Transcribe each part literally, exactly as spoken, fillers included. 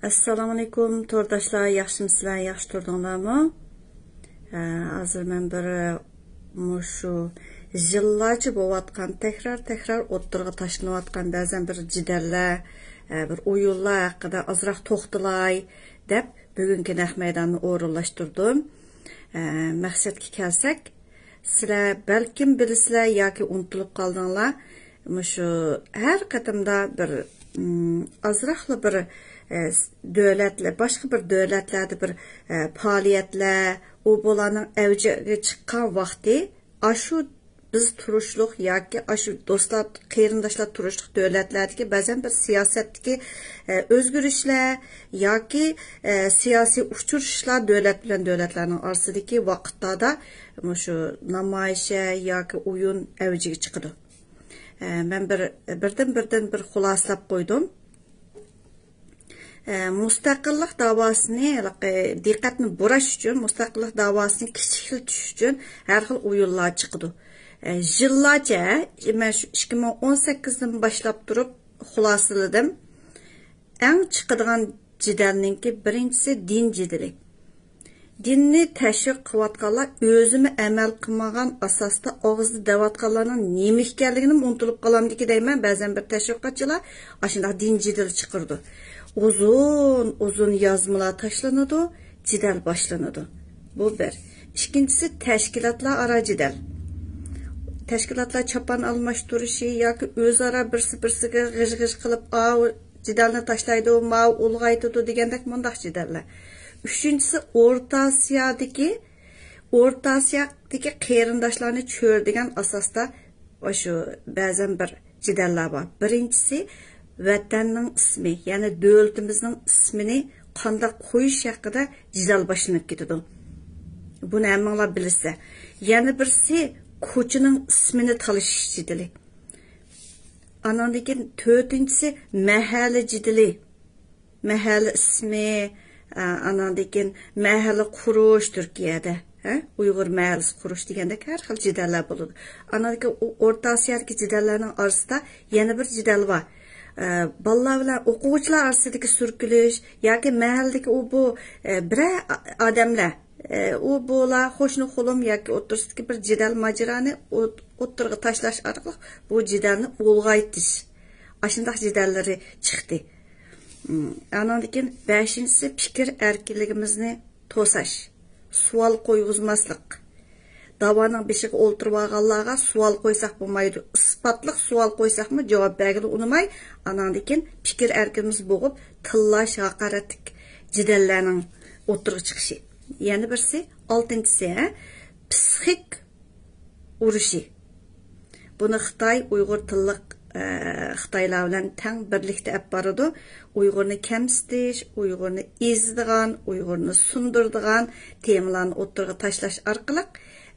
ئەسسالامۇئەلەيكۇم تورداشلار، ياخشىمۇسىلەر؟ ياخشى تۇردۇڭلارمۇ؟ ھە، ھازىر مەن بىر مۇشۇ يىللارچە بولۇۋاتقان، تەكرار تەكرار ئوتتۇرىغا تاشلىنىۋاتقان بەزەن بىر جېدەللەر، ھە، بىر ئويۇنلار ھەققىدە ئازراق توختىلاي دەپ بۈگۈنكى نەق مەيداننى ئورۇنلاشتۇردۇم. ھە، مەقسەتكە كەلسەك، سىلەر بەلكىم بىلىسىلەر ياكى ئۇنتۇلۇپ قالدىڭلار. مۇشۇ ھەر قېتىمدا بىر، ئىم، ئازراقلا بىر، ئە، س-، دۆلەتلەر، باشقا بىر دۆلەتلەردە بىر، ئە، پائالىيەتلەر، ئۇ بۇلارنىڭ ئەۋجىگە چىققان ۋاقتى، ئاشۇ بىز تۇرۇشلۇق ياكى ئاشۇ دوستلار، قېرىنداشلار تۇرۇشلۇق دۆلەتلەردىكى بەزەن بىر سىياسەتتىكى، ئە، ئۆزگىرىشلەر ياكى، ئە، سىياسىي ئۇچرىشىشلار دۆلەت بىلەن دۆلەتلەرنىڭ ئارىسىدىكى ۋاقىتلاردا مۇشۇ نامايىشە ياكى ئويۇن ئەۋجىگە چىقىدۇ. ئە، مەن بىر، بىردىن-بىردىن بىر خۇلاسىلەپ قويدۇم. ئە، مۇستەقىللىق داۋاسىنى، ھېلىقى دىققەتنى بۇراش ئۈچۈن، مۇستەقىللىق داۋاسىنى كىچىكلىتىش ئۈچۈن ھەر خىل ئويۇنلار چىقىدۇ. ئە، يىللارچە، مەن شۇ ئىككى مىڭ ئون سەككىزدىن باشلاپ تۇرۇپ خۇلاسىلىدىم. ئەڭ چىقىدىغان جېدەلنىڭكى بىرىنچىسى دىن جېدىلى. دىننى تەشۋىق قىلىۋاتقانلار ئۆزىمۇ ئەمەل قىلمىغان ئاساستا ئاغزىدا دەۋاتقانلارنىڭ نېمە ئىكەنلىكىنىمۇ ئۇنتۇلۇپ قالامدىكى دەيمەن. بەزەن بىر تەشۋىقاتچىلار ئاشۇنداق دىن جېدىلى چىقىرىدۇ. ئۇزۇن، ئۇزۇن يازمىلار تاشلىنىدۇ، جېدەل باشلىنىدۇ. بۇ بىر. ئىككىنچىسى، تەشكىلاتلار ئارا جېدەل. تەشكىلاتلار چاپان ئالماشتۇرۇشى ياكى ئۆزئارا بىرسى بىرسىگە غىژ-غىژ قىلىپ، ئاۋۇ جېدەلنى تاشلايدۇ، ماۋۇ ئۇلغايتىدۇ دېگەندەك مۇنداق جېدەللەر. ئۈچىنچىسى، ئورتا ئاسىيادىكى، ئورتا ئاسىيادىكى قېرىنداشلارنى چۆرىدىگەن ئاساستا ئاشۇ بەزەن بىر جېدەللەر بار. بىرىنچىسى، ۋەتەننىڭ ئىسمى، يەنى دۆلىتىمىزنىڭ ئىسمىنى قانداق قويۇش ھەققىدە جېدەل باشلىنىپ كېتىدۇ. بۇنى ھەممىڭلار بىلىسىلەر. يەنە بىرسى، كوچىنىڭ ئىسمىنى تالىشىش جېدىلى. ئاناندىن كېيىن تۆتىنچىسى، مەھەللە جېدىلى. مەھەللە ئىسمى، ئا، ئاناندىن كېيىن مەھەللە قۇرۇش تۈركىيەدە، ھە؟ ئۇيغۇر مەھەللىسى قۇرۇش دېگەندەك ھەر خىل جېدەللەر بولىدۇ. ئاناندىن كېيىن ئۇ ئورتا ئاسىيادىكى جېدەللەرنىڭ ئارىسىدا يەنە بىر جېدەل بار. ئە، بالىلار بىلەن ئوقۇغۇچىلار ئارىسىدىكى سۈركىلىش ياكى مەھەللىدىكى ئۇ بۇ، ئە، بىرەر ئا-، ئادەملەر، ئە، ئۇ بۇلار قوشنا قولۇم ياكى ئوتتۇرىسىدىكى بىر جېدەل ماجىرانى ئوت-، ئوتتۇرىغا تاشلاش ئارقىلىق بۇ جېدەلنى ئۇلغايتىش. ئاشۇنداق جېدەللىرى چىقتى. ئاناندىن كېيىن بەشىنچىسى، پىكىر ئەركىنلىكىمىزنى توساش، سوئال قويغۇزماسلىق. داۋانىڭ بېشىغا ئولتۇرۇۋالغانلارغا سوئال قويساق بولمايدۇ. ئىسپاتلىق سوئال قويساقمۇ جاۋاب بەرگىلى ئۇنىماي، ئاناندىن كېيىن پىكىر ئەركىنىمىز بوغۇپ، تىللاش، ھاقارەتلىك جېدەللەرنىڭ ئوتتۇرىغا چىقىشى. يەنە بىرسى، ئالتىنچىسى، ھە، پسىخىك ئۇرۇشى. بۇنى خىتاي ئۇيغۇر تىللىق، ئە، خىتايلار بىلەن تەڭ بىرلىكتە ئەپ بارىدۇ. ئۇيغۇرنى كەمسىتىش، ئۇيغۇرنى ئېزىدىغان، ئۇيغۇرنى سۇندۇرىدىغان تېمىلارنى ئوتتۇرىغا تاشلاش ئارقىلىق،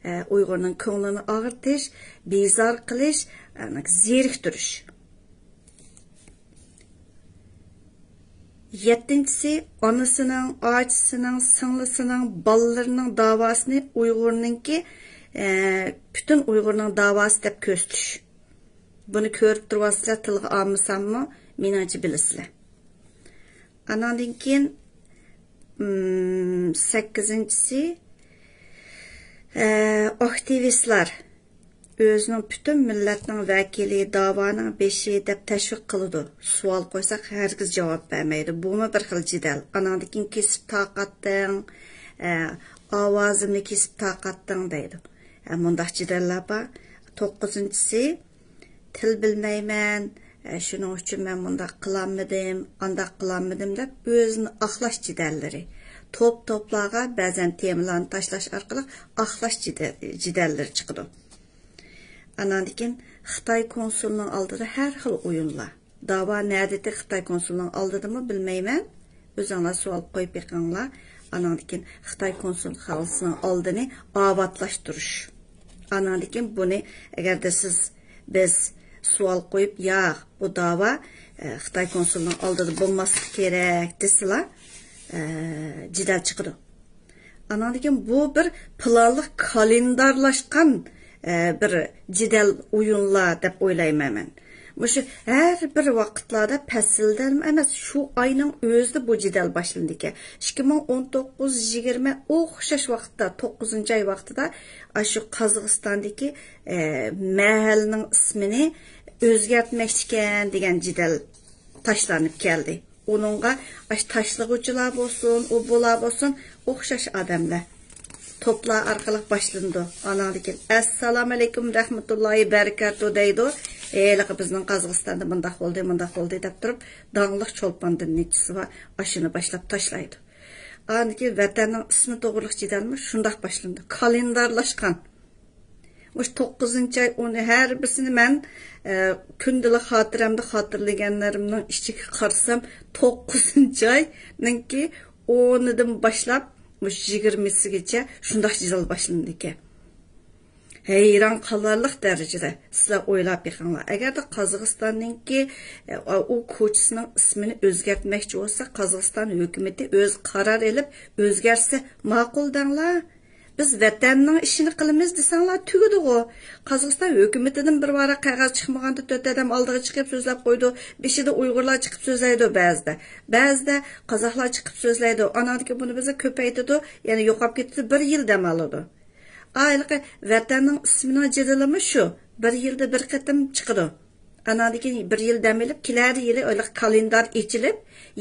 ئە، ئۇيغۇرنىڭ كۆڭلىنى ئاغرىتىش، بىزار قىلىش، ئە، زېرىكتۈرۈش. يەتتىنچىسى، ئانىسىنىڭ، ئاچىسىنىڭ، سىڭلىسىنىڭ، بالىلىرىنىڭ داۋاسىنى ئۇيغۇرنىڭكى، ئە، پۈتۈن ئۇيغۇرنىڭ داۋاسى دەپ كۆرسىتىش. بۇنى كۆرۈپ تۇرۇۋاتىسىلەر، تىلغا ئالمىساممۇ، مېنىڭچە بىلىسىلەر. ئاناندىن كېيىن، ئىم، سەككىزىنچىسى، ئە، ئاكتىۋىستلار. ئۆزىنىڭ پۈتۈن مىللەتنىڭ ۋەكىلى، داۋانىڭ بېشى دەپ تەشۋىق قىلىدۇ. سوئال قويساق، ھەرگىز جاۋاب بەرمەيدۇ. بۇمۇ بىر خىل جېدەل. ئاناندىن كېيىن كېسىپ تارقاتتىڭ، ئە، ئاۋازىمنى كېسىپ تارقاتتىڭ دەيدۇ. ئە، مۇنداق جېدەللەر بار. توققۇزىنچىسى، تىل بىلمەيمەن، ئە، شۇنىڭ ئۈچۈن مەن مۇنداق قىلالمىدىم، ئانداق قىلالمىدىم دەپ ئۆزىنى ئاقلاش جېدەللىرى. توپ-توپلارغا بەزەن تېمىلارنى تاشلاش ئارقىلىق ئاقلاش جېدە-، جېدەللىرى چىقىدۇ. ئاناندىن كېيىن خىتاي كونسۇلىنىڭ ئالدىدا ھەر خىل ئويۇنلار. داۋا نەدىتى خىتاي كونسۇلىنىڭ ئالدىدىمۇ بىلمەيمەن. ئۆزۈڭلار سوئال قويۇپ بېقىڭلار. ئاناندىن كېيىن خىتاي كونسۇلخانىسىنىڭ ئالدىنى ئاۋاتلاشتۇرۇش. ئاناندىن كېيىن بۇنى، ئەگەردە سىز، بىز سوئال قويۇپ، ياق، بۇ داۋا، ئە، خىتاي كونسۇلىنىڭ ئالدىدا بولماسلىقى كېرەك دېسىلا، ئە، جېدەل چىقىدۇ. ئاناندىن كېيىن بۇ بىر پىلانلىق، كالېندارلاشقان، ئە، بىر جېدەل ئويۇنلار دەپ ئويلايمەن مەن. مۇشۇ ھەر بىر ۋاقىتلاردا پەسىلدە ئەمەس، شۇ ئاينىڭ ئۆزىدە بۇ جېدەل باشلىنىدىكەن. ئىككى مىڭ ئون توققۇز يىگىرمە ئوخشاش ۋاقىتتا، توققۇزىنچى ئاي ۋاقتىدا ئاشۇ قازاقىستاندىكى، ئە، مەھەللىنىڭ ئىسمىنى ئۆزگەرتمەكچىكەن دېگەن جېدەل تاشلىنىپ كەلدى. ئۇنىڭغا ئاشۇ تاشلىغۇچىلار بولسۇن، ئۇ بۇلار بولسۇن، ئوخشاش ئادەملەر. توپلار ئارقىلىق باشلىنىدۇ. ئاناندىن كېيىن، «ئەسسالامۇئەلەيكۇم رەھمەتۇللاھى بەرىكاتۇ» دەيدۇ. ھېلىقى بىزنىڭ قازاقىستاندا مۇنداق بولدى، مۇنداق بولدى دەپ تۇرۇپ، داڭلىق چولپاندىن نېچىسى بار، ئاشۇنى باشلاپ تاشلايدۇ. ئاندىن كېيىن ۋەتەننىڭ ئىسمى توغرىلىق جېدەلمۇ شۇنداق باشلىنىدۇ. كالېندارلاشقان. مۇشۇ توققۇزىنچى ئاي، ئۇنى ھەر بىرسىنى مەن، ئە، كۈندىلىك خاتىرەمدە خاتىرىلىگەنلىرىمنىڭ ئىچىگە قارىسام، توققۇزىنچى ئاينىڭكى ئونىدىن باشلاپ مۇشۇ يىگىرمىسىگىچە شۇنداق جېدەل باشلىنىدىكەن. ھەيران قالارلىق دەرىجىدە. سىلەر ئويلاپ بېقىڭلار. ئەگەردە قازاقىستاننىڭكى، ئە، ئۇ كوچىسىنىڭ ئىسمىنى ئۆزگەرتمەكچى بولسا، قازاقىستان ھۆكۈمىتى ئۆز قارار ئېلىپ ئۆزگەرتسە ماقۇل دەڭلار. بىز ۋەتەننىڭ ئىشىنى قىلىمىز دېسەڭلار تۈگىدىغۇ. قازاقىستان ھۆكۈمىتىدىن بىر ۋاراق قەغەز چىقمىغاندا تۆت ئادەم ئالدىغا چىقىپ سۆزلەپ قويىدۇ. بېشىدا ئۇيغۇرلار چىقىپ سۆزلەيدۇ بەزىدە. بەزىدە قازاقلار چىقىپ سۆزلەيدۇ. ئاناندىكى بۇنى بىزنى كۆپەيتىدۇ، يەنە يوقاپ كېتىدۇ، بىر يىل دەم ئالىدۇ. ئا، ھېلىقى ۋەتەننىڭ ئىسمىنىڭ جېدىلىمۇ شۇ. بىر يىلدا بىر قېتىم چىقىدۇ. ئاناندىن كېيىن بىر يىل دەم ئېلىپ، كېلەر يىلى ھېلىقى كالېندار ئېچىلىپ،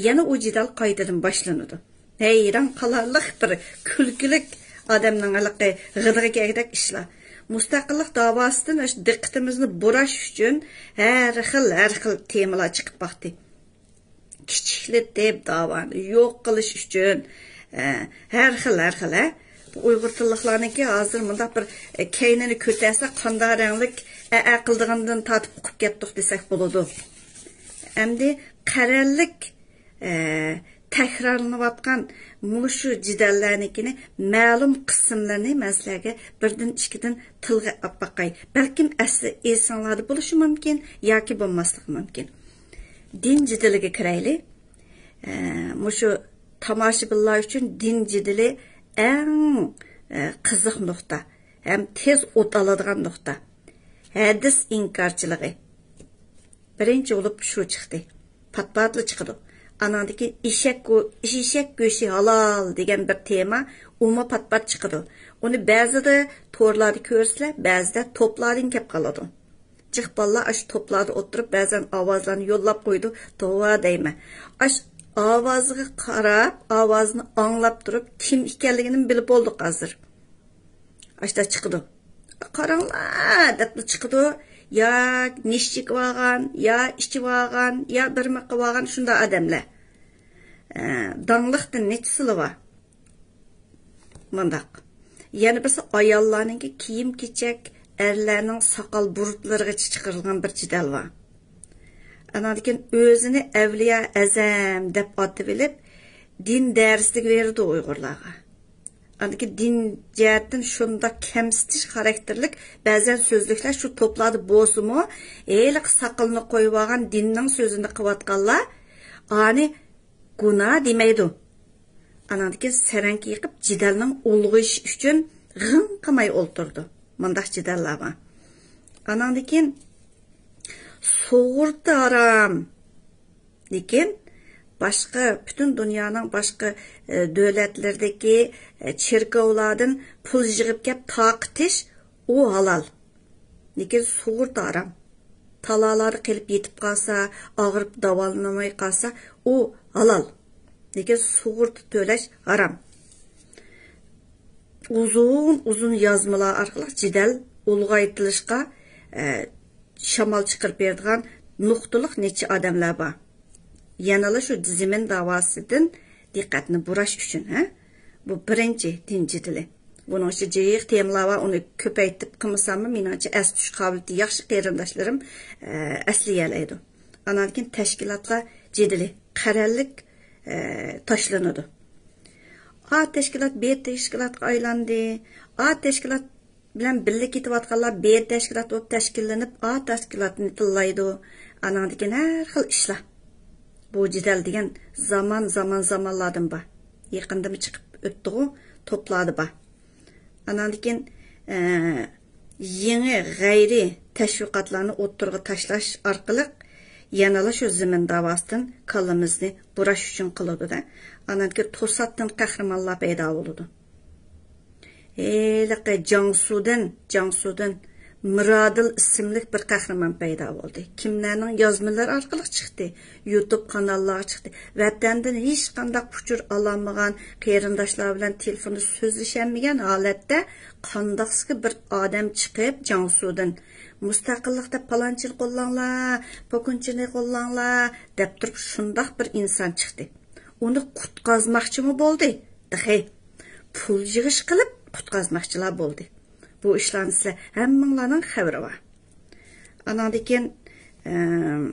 يەنە ئۇ جېدەل قايتىدىن باشلىنىدۇ. ھەيران قالارلىق بىر كۈلكىلىك ئادەمنىڭ ھېلىقى غىدىقى كەگدەك ئىشلار. مۇستەقىللىق داۋاسىدىن ئاشۇ دىققىتىمىزنى بۇراش ئۈچۈن ھەر خىل، ھەر خىل تېمىلار چىقىپ باقتى. كىچىكلىتىپ داۋانى، يوق قىلىش ئۈچۈن، ئە، ھەر خىل، ھەر خىل، ھە. بۇ ئۇيغۇر تىللىقلارنىڭكى ھازىر مۇنداق بىر، ئە، كەينىنى كۆتەرسە قانداق رەڭلىك، ئە، ئە قىلىدىغاندىن تارتىپ ئۇقۇپ كەتتۇق دېسەك بولىدۇ. ئەمدى قەرەللىك، ئە، تەكرارلىنىۋاتقان مۇشۇ جېدەللەرنىڭكىنى مەلۇم قىسىملىرىنى مەن سىلەرگە بىردىن، ئىككىدىن تىلغا ئېلىپ باقاي. بەلكىم ئەسلى ئېسىڭلاردا بولۇشى مۇمكىن ياكى بولماسلىقى مۇمكىن. دىن جېدىلىگە كىرەيلى. ئە، مۇشۇ تاماشىبىنلار ئۈچۈن دىن جېدىلى ئەڭ، ئە، قىزىق نۇقتا ھەم تېز ئوت ئالىدىغان نۇقتا. ھەدىس ئىنكارچىلىقى. بىرىنچى بولۇپ شۇ چىقتى. پات-پاتلا چىقىدۇ. ئاناندىن كېيىن ئېشەك گو-، ئېشەك گۆشى ھالال دېگەن بىر تېما، ئۇمۇ پات-پات چىقىدۇ. ئۇنى بەزىدە تورلاردا كۆرسىلەر، بەزىدە توپلاردىن كەپ قالىدۇ. جىق بالىلار ئاشۇ توپلاردا ئولتۇرۇپ، بەزەن ئاۋازلارنى يوللاپ قويىدۇ، توۋا دەيمەن. ئاش ئاۋازىغا قاراپ، ئاۋازنى ئاڭلاپ تۇرۇپ، كىم ئىكەنلىكىنىمۇ بىلىپ بولدۇق ھازىر. ئاشتا چىقىدۇ. قاراڭلار دەپلا چىقىدۇ. يا نېشى چېكىۋالغان، يا ئىچىۋالغان، يا بىرمە قىلىۋالغان شۇنداق ئادەملەر. ئە، داڭلىقتىن نېچىسىلا بار. مۇنداق. يەنە بىرسى ئاياللارنىڭكى كىيىم-كېچەك، ئەرلەرنىڭ ساقال بۇرۇتلىرىغىچە چىقىرىلغان بىر جېدەل بار. ئاناندىن كېيىن ئۆزىنى ئەۋلىيا ئەزەم دەپ ئاتىۋېلىپ، دىن دەرسلىك بېرىدۇ ئۇيغۇرلارغا. ئاندىكى دىن جەھەتتىن شۇنداق كەمسىتىش خاراكتېرلىك بەزەن سۆزلۈكلەر شۇ توپلاردا بولسىمۇ، ھېلىقى ساقىلىنى قويۇۋالغان دىننىڭ سۆزىنى قىلىۋاتقانلار ئانى گۇناھ دېمەيدۇ. ئاناندىكى سەرەڭكە يېقىپ، جېدەلنىڭ ئۇلغىيىشى ئۈچۈن غىڭ قىلماي ئولتۇرىدۇ. مۇنداق جېدەللەر بار. ئاناندىن كېيىن سۇغۇرتا ھارام. لېكىن باشقا، پۈتۈن دۇنيانىڭ باشقا، ئە، دۆلەتلىرىدىكى، ئە، چېركاۋلاردىن پۇل يىغىپ كەپ تارقىتىش، ئۇ ھالال. لېكىن سۇغۇرتا ھارام. تالالاردا قېلىپ يېتىپ قالسا، ئاغرىپ داۋالىنالماي قالسا، ئۇ ھالال. لېكىن سۇغۇرتا تۆلەش ھارام. ئۇزۇن، ئۇزۇن يازمىلار ئارقىلىق جېدەل ئۇلغايتىلىشقا، ئە، شامال چىقىرىپ بېرىدىغان نۇقتىلىق نەچچە ئادەملەر بار. يەنىلا شۇ زېمىن داۋاسىدىن دىققەتنى بۇراش ئۈچۈن، ھە؟ بۇ بىرىنچى دىن جېدىلى. بۇنىڭ ئىچىدە جىق تېمىلار بار، ئۇنى كۆپەيتىپ قىلمىساممۇ، مېنىڭچە ئەس تۇتۇش قابىلىيىتى ياخشى قېرىنداشلىرىم، ئە، ئەسلىيەلەيدۇ. ئاناندىن كېيىن تەشكىلاتلار جېدىلى، قەرەللىك، ئە، تاشلىنىدۇ. ئا تەشكىلات بې تەشكىلاتقا ئايلاندى. ئا تەشكىلات بىلەن بىللە كېتىۋاتقانلار بې تەشكىلات بولۇپ تەشكىللىنىپ، ئا تەشكىلاتنى تىللايدۇ. ئاناندىن كېيىن ھەر خىل ئىشلار. بۇ جېدەل دېگەن زامان، زامان، زامانلاردىن بار. يېقىندىمۇ چىقىپ ئۆتتىغۇ، توپلاردا بار. ئاناندىن كېيىن، ئە، يېڭى غەيرىي تەشۋىقاتلارنى ئوتتۇرىغا تاشلاش ئارقىلىق يەنىلا شۇ زېمىن داۋاسىدىن كاللىمىزنى بۇراش ئۈچۈن قىلىدۇ-دە. ئانان كېيىن توساتتىن قەھرىمانلار پەيدا بولىدۇ. ھېلىقى جياڭسۇدىن، جياڭسۇدىن مىرادىل ئىسىملىك بىر قەھرىمان پەيدا بولدى. كىملەرنىڭ يازمىلىرى ئارقىلىق چىقتى؟ يۇتۇب قاناللارغا چىقتى. ۋەتەندىن ھېچقانداق ئۇچۇر ئالالمىغان، قېرىنداشلار بىلەن تېلېفوندا سۆزلىشەلمىگەن ھالەتتە قانداقسىكى بىر ئادەم چىقىپ، جياڭسۇدىن مۇستەقىللىق دەپ پالانچىنى قوللاڭلار، پوكۇنچىنى قوللاڭلار دەپ تۇرۇپ شۇنداق بىر ئىنسان چىقتى. ئۇنى قۇتقازماقچىمۇ بولدى. تېخى پۇل يىغىش قىلىپ قۇتقازماقچىلار بولدى. بۇ ئىشلارنى سىلەر ھەممىڭلارنىڭ خەۋىرى بار. ئاناندىن كېيىن، ئەم،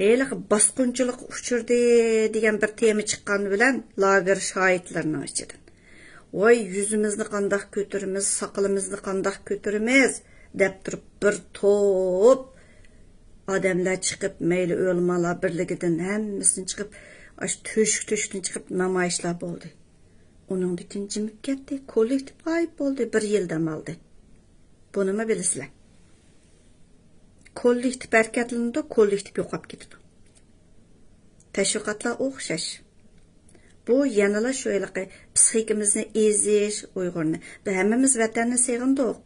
ھېلىقى باسقۇنچىلىققا ئۇچرىدى دېگەن بىر تېما چىققان بىلەن لاگېر شاھىتلىرىنىڭ ئىچىدىن، ۋاي، يۈزىمىزنى قانداق كۆتۈرىمىز، ساقىلىمىزنى قانداق كۆتۈرىمىز دەپ تۇرۇپ بىر توپ ئادەملەر چىقىپ، مەيلى ئۆلىمالار بىرلىكىدىن ھەممىسىدىن چىقىپ، ئاشۇ تۆشۈك تۆشۈكتىن چىقىپ نامايىشلار بولدى. ئۇنىڭدىن كېيىن جىمىپ كەتتى. كوللېكتىپ غايىب بولدى. بىر يىل دەم ئالدى. بۇنىمۇ بىلىسىلەر. كوللېكتىپ ھەرىكەتلىنىدۇ، كوللېكتىپ يوقاپ كېتىدۇ. تەشۋىقاتلار ئوخشاش. بۇ يەنىلا شۇ ھېلىقى پسىخىكىمىزنى ئېزىش ئۇيغۇرنى. بىز ھەممىمىز ۋەتەننى سېغىندۇق.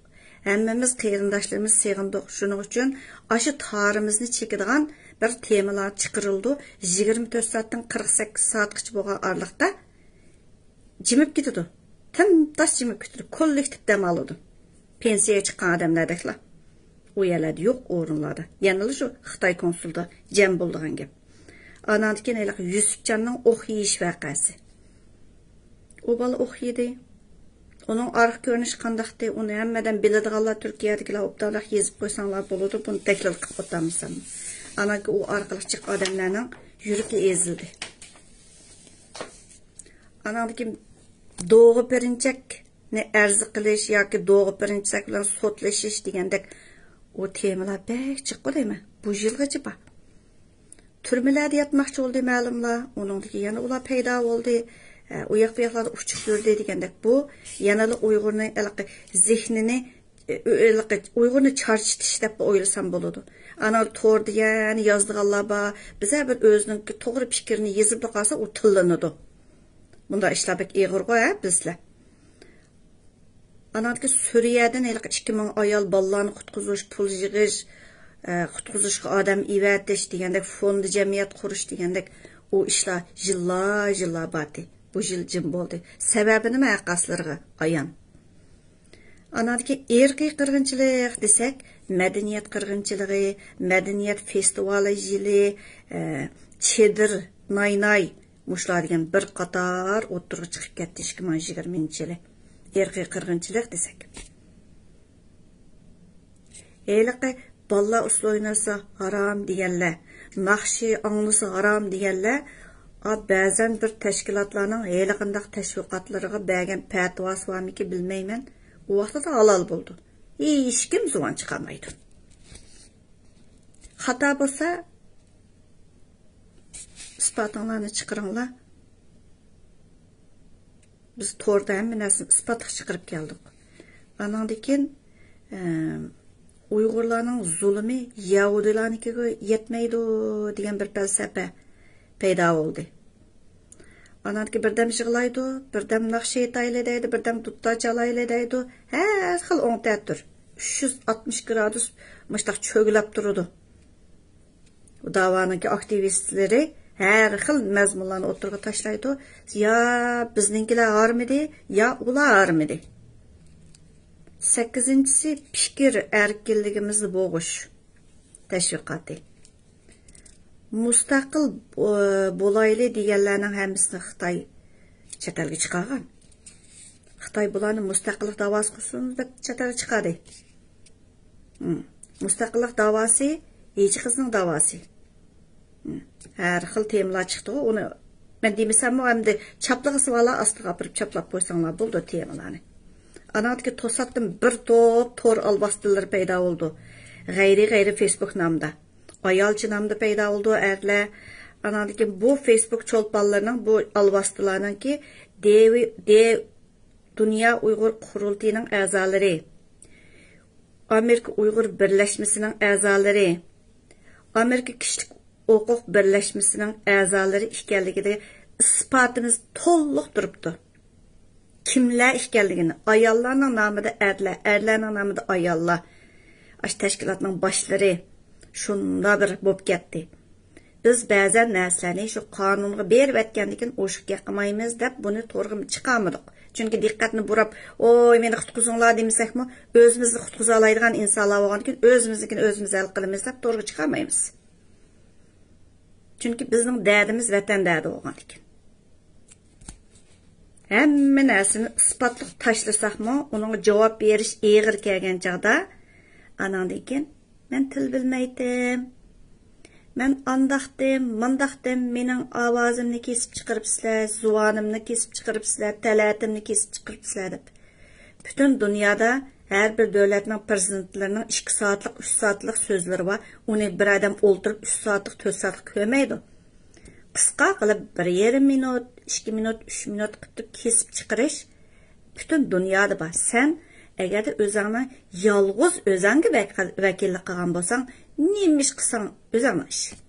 ھەممىمىز قېرىنداشلىرىمىزنى سېغىندۇق. شۇنىڭ ئۈچۈن ئاشۇ تارىمىزنى چېكىدىغان بىر تېمىلار چىقىرىلىدۇ. يىگىرمە تۆت سائەتتىن قىرىق سەككىز سائەتقىچە بولغان ئارىلىقتا جىمىپ كېتىدۇ. تىمتاس جىمىپ كېتىدۇ. كوللېكتىپ دەم ئالىدۇ. پېنسىيەگە چىققان ئادەملەردەكلا. ئۇ يەرلەردە يوق ئورۇنلاردا. يەنىلا شۇ خىتاي كونسۇلىدا جەم بولىدىغان گەپ. ئاناندىن كېيىن ھېلىقى يۈسۈپجاننىڭ ئوق يېيىش ۋەقەسى. ئۇ بالا ئوق يېدى. ئۇنىڭ ئارقا كۆرۈنۈشى قانداقتى؟ ئۇنى ھەممە ئادەم بىلىدىغانلار، تۈركىيەدىكىلەر ئوبدانراق يېزىپ قويساڭلار بولىدۇ، بۇنى تەھلىل قىلىپ ئولتۇرمىسام. ئانانكى ئۇ ئارقىلىق چىققان ئادەملەرنىڭ يۈرىكى ئېزىلدى. ئاناندىن كېيىن دوغا پىرىنچەكنى ئەرز قىلىش ياكى دوغا پىرىنچەك بىلەن سوتلىشىش دېگەندەك ئۇ تېمىلار بەك جىق دەيمەن. بۇ يىلغىچە بار. تۈرمىلەردە ياتماقچى بولدى مەلۇملا. ئۇنىڭدىن كېيىن يەنە ئۇلار پەيدا بولدى. ئە، ئۇ ياق بۇ ياقلاردا ئۇچۇپ يۈردى دېگەندەك. بۇ يەنىلا ئۇيغۇرنى ھېلىقى زېھنىنى، ئە، ھېلىقى ئۇيغۇرنى چارچىتىش دەپ ئويلىسام بولىدۇ. ئانا توردا يەنە يازىدىغانلار بار. بىزە بىر ئۆزىنىڭ توغرا پىكرىنى يېزىپلا قالسا، ئۇ تىللىنىدۇ. بۇنداق ئىشلار بەك ئېغىرغۇ، ھە، بىلىسىلەر. ئاناندىكى سۈرىيەدىن ھېلىقى ئىككى مىڭ ئايال بالىلارنى قۇتقۇزۇش، پۇل يىغىش، ئە، قۇتقۇزۇشقا ئادەم ئېۋەتىش دېگەندەك، فوند جەمئىيەت قۇرۇش دېگەندەك، ئۇ ئىشلار يىللار، يىللار باردى. بۇ يىل جىم بولدى. سەۋەبى نېمە؟ ھەققاسلىرىغا ئايان. ئاناندىكى ئىرقىي قىرغىنچىلىق دېسەك، مەدەنىيەت قىرغىنچىلىقى، مەدەنىيەت فېستىۋالى يىلى، ئە، چېدىر، ناي-ناي، مۇشۇلار دېگەن بىر قاتار ئوتتۇرىغا چىقىپ كەتتى ئىككى مىڭ يىگىرمىنچى يىلى. ئىرقىي قىرغىنچىلىق دېسەك. ھېلىقى بالىلار ئۇسسۇل ئوينىسا ھارام دېگەنلەر، ناخشا ئاڭلىسا ھارام دېگەنلەر، ئا، بەزەن بىر تەشكىلاتلارنىڭ ھېلىقانداق تەشۋىقاتلىرىغا بەرگەن پەتىۋاسى بارمىكىن بىلمەيمەن، ئۇ ۋاقتىدا ھالال بولىدۇ. ھېچكىم زۇۋان چىقارمايدۇ. خاتا بولسا، ئىسپاتىڭلارنى چىقىرىڭلار. بىز توردا ھەممە نەرسىنى ئىسپاتلىق چىقىرىپ كەلدۇق. ئانىڭدىن كېيىن، ئە، ئۇيغۇرلارنىڭ زۇلۇمى يەھۇدىيلارنىڭكىگە يەتمەيدۇ دېگەن بىر پەلسەپە پەيدا بولدى. ئاناندىكى بىردەم يىغلايدۇ، بىردەم ناخشا ئېيتايلى دەيدۇ، بىردەم دۇتار چالايلى دەيدۇ. ھەر خىل ئوڭ تەتۈر. ئۈچ يۈز ئاتمىش گرادۇس مۇشتاق چۆگىلەپ تۇرىدۇ. داۋانىڭكى ئاكتىۋىستلىرى ھەر خىل مەزمۇنلارنى ئوتتۇرىغا تاشلايدۇ. يا بىزنىڭكىلەر ھارمىدى، يا ئۇلار ھارمىدى. سەككىزىنچىسى، پىكىر ئەركىنلىكىمىزنى بوغۇش تەشۋىقاتى. مۇستەقىل، ئۇ، بولايلى دېگەنلەرنىڭ ھەممىسىنى خىتاي چەت ئەلگە چىقارغان. خىتاي بۇلارنى مۇستەقىللىق داۋاسى قىلسۇن دەپ چەت ئەلگە چىقاردى. ھىم. مۇستەقىللىق داۋاسى، ھېجى قىزنىڭ داۋاسى. ھىم. ھەر خىل تېمىلار چىقتىغۇ، ئۇنى مەن دېمىسەممۇ، ئەمدى چاپلىغۇسى بارلار ئاستىغا ئاپىرىپ چاپلاپ قويساڭلار بولىدۇ تېمىلارنى. ئاناڭدىكى توساتتىن بىر توپ تور ئالۋاستىلىرى پەيدا بولىدۇ. غەيرىي، غەيرىي فېيسبۇك نامدا. ئايالچە نامدا پەيدا بولىدۇ ئەرلەر. ئاناندىن كېيىن بۇ فېيسبۇك چولپانلىرىنىڭ، بۇ ئالۋاستىلارنىڭكى دېۋى-، دې-، دۇنيا ئۇيغۇر قۇرۇلتىيىنىڭ ئەزالىرى. ئامېرىكا ئۇيغۇر بىرلەشمىسىنىڭ ئەزالىرى، ئامېرىكا كىشىلىك ھوقۇق بىرلەشمىسىنىڭ ئەزالىرى ئىكەنلىكىدە ئىسپاتىمىز تولۇق تۇرۇپتۇ. كىملەر ئىكەنلىكىنى، ئاياللارنىڭ نامىدا ئەرلەر، ئەرلەرنىڭ نامىدا ئاياللار، ئاشۇ تەشكىلاتنىڭ باشلىرى شۇنداق بىر بولۇپ كەتتى. بىز بەزەن نەرسىلەرنى شۇ قانۇنغا بېرىۋەتكەندىن كېيىن ئوشۇق ياقمايمىز دەپ بۇنى تورغا چىقارمىدۇق. چۈنكى دىققەتنى بۇراپ، «ۋوي، مېنى قۇتقۇزۇڭلار» دېمىسەكمۇ، ئۆزىمىزنى قۇتقۇزالايدىغان ئىنسانلار بولغاندىكىن ئۆزىمىزنىڭكىنى ئۆزىمىز ھەل قىلىمىز دەپ تورغا چىقارمايمىز. چۈنكى بىزنىڭ دەردىمىز ۋەتەن دەردى بولغاندىكىن. ھەممە نەرسىنى ئىسپاتلىق تاشلىساقمۇ، ئۇنىڭغا جاۋاب بېرىش ئېغىر كەلگەن چاغدا، ئاناندىن كېيىن، «مەن تىل بىلمەيتتىم، مەن ئانداقتىم، مانداقتىم، مېنىڭ ئاۋازىمنى كېسىپ چىقىرىپسىلەر، زۇۋانىمنى كېسىپ چىقىرىپسىلەر، تەلەتىمنى كېسىپ چىقىرىپسىلەر» دەپ. پۈتۈن دۇنيادا ھەر بىر دۆلەتنىڭ پىرېزىدېنتلىرىنىڭ ئىككى سائەتلىك، ئۈچ سائەتلىك سۆزلىرى بار. ئۇنى بىر ئادەم ئولتۇرۇپ ئۈچ سائەتلىك، تۆت سائەتلىك كۆرمەيدۇ. قىسقا قىلىپ بىر يېرىم مىنۇت، ئىككى مىنۇت، ئۈچ مىنۇت قىلىپ كېسىپ چىقىرىش پۈتۈن دۇنيادا بار. سەن ئەگەردە ئۆزۈڭنى يالغۇز ئۆزۈڭگە ۋەك-، ۋەكىللىك قىلغان بولساڭ، نېمە ئىش قىلساڭ ئۆزۈڭنىڭ ئىشى.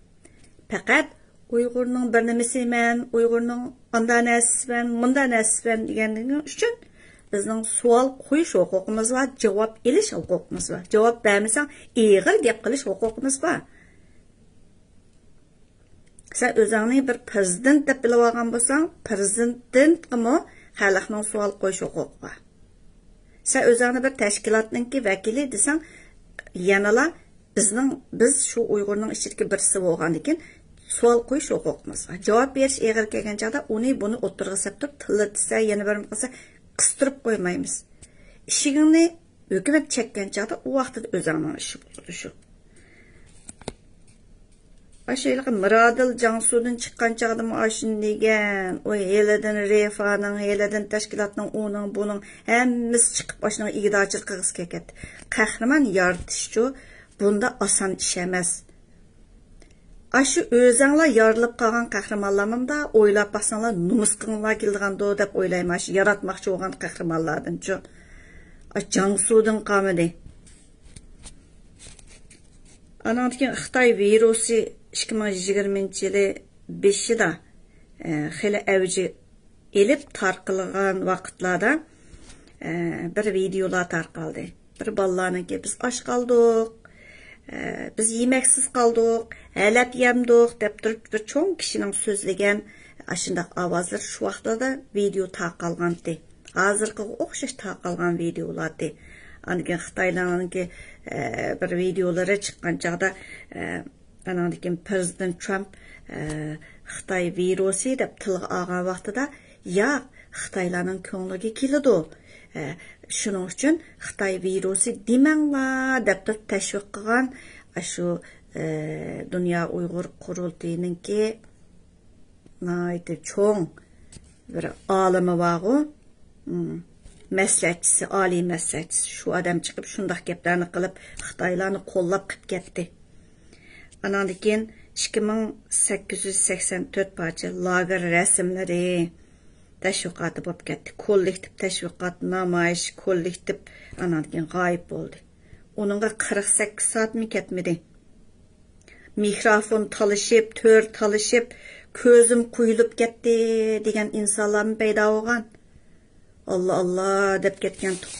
پەقەت ئۇيغۇرنىڭ بىر نېمىسىمەن، ئۇيغۇرنىڭ ئاندا نەرسىسىمەن، مۇندا نەرسىسىمەن دېگەنلىكىڭ ئۈچۈن بىزنىڭ سوئال قويۇش ھوقۇقىمىز بار، جاۋاب ئېلىش ھوقۇقىمىز بار. جاۋاب بەرمىسەڭ، ئېغىر گەپ قىلىش ھوقۇقىمىز بار. سەن ئۆزۈڭنى بىر پىرېزىدېنت دەپ بىلىۋالغان بولساڭ، پىرېزىدېنتقىمۇ خەلقنىڭ سوئال قويۇش ھوقۇقى بار. سەن ئۆزۈڭنى بىر تەشكىلاتنىڭكى ۋەكىلى دېسەڭ، يەنىلا بىزنىڭ، بىز شۇ ئۇيغۇرنىڭ ئىچىدىكى بىرسى بولغاندىكىن سوئال قويۇش ھوقۇقىمىز بار. جاۋاب بېرىش ئېغىر كەلگەن چاغدا ئۇنى بۇنى ئوتتۇرىغا سەپ تۇرۇپ، تىللىتسە، يەنە بىر نېمە قىلسا، قىستۇرۇپ قويمايمىز. ئىشىكىڭنى ھۆكۈمەت چەككەن چاغدا ئۇ ۋاقتىدا ئۆزۈڭنىڭ ئىشى بولىدۇ شۇ. ئاشۇ ھېلىقى مىرادىل جياڭسۇدىن چىققان چاغدىمۇ ئاشۇنى دېگەن، ئۇ ھېلىدىن رېفانىڭ، ھېلىدىن تەشكىلاتنىڭ ئۇنىڭ بۇنىڭ ھەممىسى چىقىپ ئاشۇنىڭ ئىگىدارچىلىق قىلغۇسى كەلگەن. قەھرىمان يارىتىشچۇ، بۇندا ئاسان ئىش ئەمەس. ئاشۇ ئۆزەڭلار يارىلىپ قالغان قەھرىمانلارمۇ ئويلاپ باقساڭلار، نومۇسقىڭلار كېلىدىغاندۇ دەپ ئويلايمەن، ئاشۇ ياراتماقچى بولغان قەھرىمانلاردىنچۇ. ئا، جياڭسۇدىن قالمىدى. ئانىڭدىن كېيىن خىتاي ۋىرۇسى ئىككى مىڭ يىگىرمىنچى يىلى بېشىدا، ئە، خېلى ئەۋج ئېلىپ تارقىلغان ۋاقىتلاردا، ئە، بىر ۋىدېئولار تارقالدى. بىر بالىلارنىڭكى، «بىز ئاچ قالدۇق، ئە، بىز يېمەكسىز قالدۇق، ھەلەپ يەمدۇق» دەپ تۇرۇپ، بىر چوڭ كىشىنىڭ سۆزلىگەن ئاشۇنداق ئاۋازلىرى شۇ ۋاقىتلاردا ۋىدېئو تارقالغانتى. ھازىرقىغا ئوخشاش تارقالغان ۋىدېئولارتى. ئاندىن كېيىن خىتايلارنىڭكى، ئە، بىر ۋىدېئولىرى چىققان چاغدا، ئە، ئاناندىن كېيىن پىرېزىدېنت ترامپ، ئە، خىتاي ۋىرۇسى دەپ تىلغا ئالغان ۋاقتىدا، ياق، خىتايلارنىڭ كۆڭلىگە كېلىدۇ. ئە، شۇنىڭ ئۈچۈن خىتاي ۋىرۇسى دېمەڭلار دەپ تۇرۇپ تەشۋىق قىلغان ئاشۇ، ئە، دۇنيا ئۇيغۇر قۇرۇلتىيىنىڭكى ناھايىتى چوڭ بىر ئالىمى بارغۇ، مم، مەسلىھەتچىسى، ئالىي مەسلىھەتچىسى، شۇ ئادەم چىقىپ شۇنداق گەپلەرنى قىلىپ، خىتايلارنى قوللاپ قىلىپ كەتتى. ئاناندىن كېيىن ئىككى مىڭ سەككىز يۈز سەكسەن تۆت پارچە لاگېر رەسىملىرى تەشۋىقاتى بولۇپ كەتتى. كوللېكتىپ تەشۋىقات، نامايىش، كوللېكتىپ، ئاناندىن كېيىن غايىب بولدى. ئۇنىڭغا قىرىق سەككىز سائەتمۇ كەتمىدى. مىكروفون تالىشىپ، تۆر تالىشىپ، «كۆزۈم قۇيۇلۇپ كەتتى» دېگەن ئىنسانلارمۇ پەيدا بولغان. «ئاللا، ئاللا» دەپ كەتكەنتۇق.